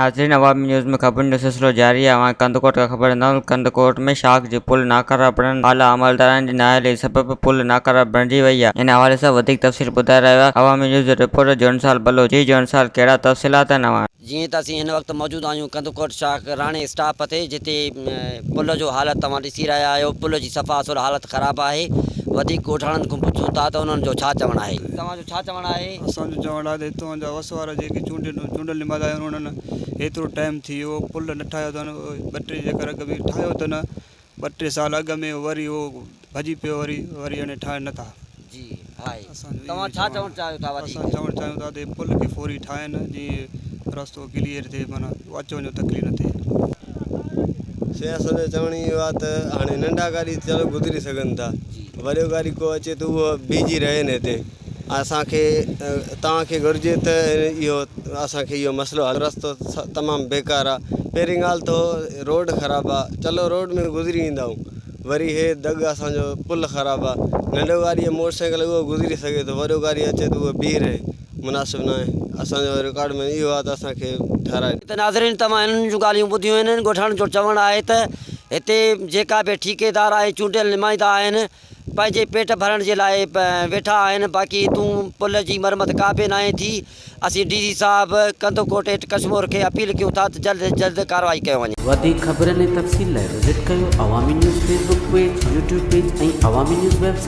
ناظرين عوامي نيوز ۾ خبرن جو سلسلو جاري آهي اوهان کي ڪنڌڪوٽ کان خبر ڏينداسون ڪنڌڪوٽ ۾ شاخ جي پل ناڪارا بڻڻ اعليٰ عملدارن جي نااهلي سبب پل ناڪارا بڻجي وئي آهي ان حوالي سان وڌيڪ تفصيل ٻڌائي رهيو آهي عوامي نيوز جو رپورٽر جونسال بلوچ جي جونسال ڪهڙا تفصيلات آهن اوهان جيئن ته اسين هن وقت موجود آهيون ڪنڌڪوٽ شاخ راڻي اسٽاپ تي جتي پل جو حالت توهان ڏسي رهيا آهيو پل جي صفا اصل حالت خراب آهي وڌيڪ ڳوٺاڻن کان پڇون ٿا ته انهن جو ڇا چوڻ آهي. توهان جو ڇا چوڻ آهي؟ اسان جو چوڻ آهي ته هتان جا وس وارا جيڪي چونڊيل چونڊيل نمائندا آهن انهن هيترو ٽائيم ٿي ويو پل نه ٺاهيو اٿن ٻه ٽي جيڪر اڳ ۾ ٺاهيو اٿن ٻه ٽي سال اڳ ۾ وري اهو ڀڄي پيو وري وري هاڻي ٺاهن نٿا. جي آهي اسان جو اهو توهان ئي ڇا چوڻ چوڻ چاهيو ٿا وڌيڪ؟ اسان چوڻ چاهيون ٿا ته هي پل کي فوري ٺاهن جيئن رستو ڪليئر ٿئي معنيٰ اچ وڃ جو تڪليف نه ٿئي. سي اسان جو چوڻ اهو آهي ته هاڻي ننڍا گاڏي چلو گذري سگهن ٿا وڏو گاڏي ڪو اچي ته اهو بيهجي رهي نه هتي اسان کي توهان کي گهرجي ته اهو اسان کي اهو مسئلو حل رستو تمام بيڪار آ پهرين ڳالهه ته روڊ خراب آ چلو روڊ ۾ گذري ايندا آهيون وري هي دڳ اسان جو پل خراب آ ننڍو گاڏي موٽر سائيڪل اهو گذري سگهي ٿو وڏو گاڏي اچي ته اهو بيهي رهي مناسب ناهي اسان جو رڪارڊ ۾ اهو آ ته اسان کي ٺهرائي ته ناظرين توهان هنن جون ڳالهيون ٻڌيون هنن ڳوٺاڻن جو چوڻ آهي ته هتي جيڪا به ٺيڪيدار ۽ چونڊيل نمائندا آهن پنهنجي پيٽ ڀرڻ جي لاء ويٺا آهن باقي هتون پل جي مرمت ڪا به ناهي ٿي اسين ڊي سي صاحب ڪنڌڪوٽ ايٽ ڪشمور کي اپيل ڪيون ٿا ته جلد از جلد ڪارروائي ڪيو وڃي. وڌيڪ خبرن ۽ تفصيل لاء وزٽ ڪيو Awami news Facebook page, YouTube page ۽ Awami news website.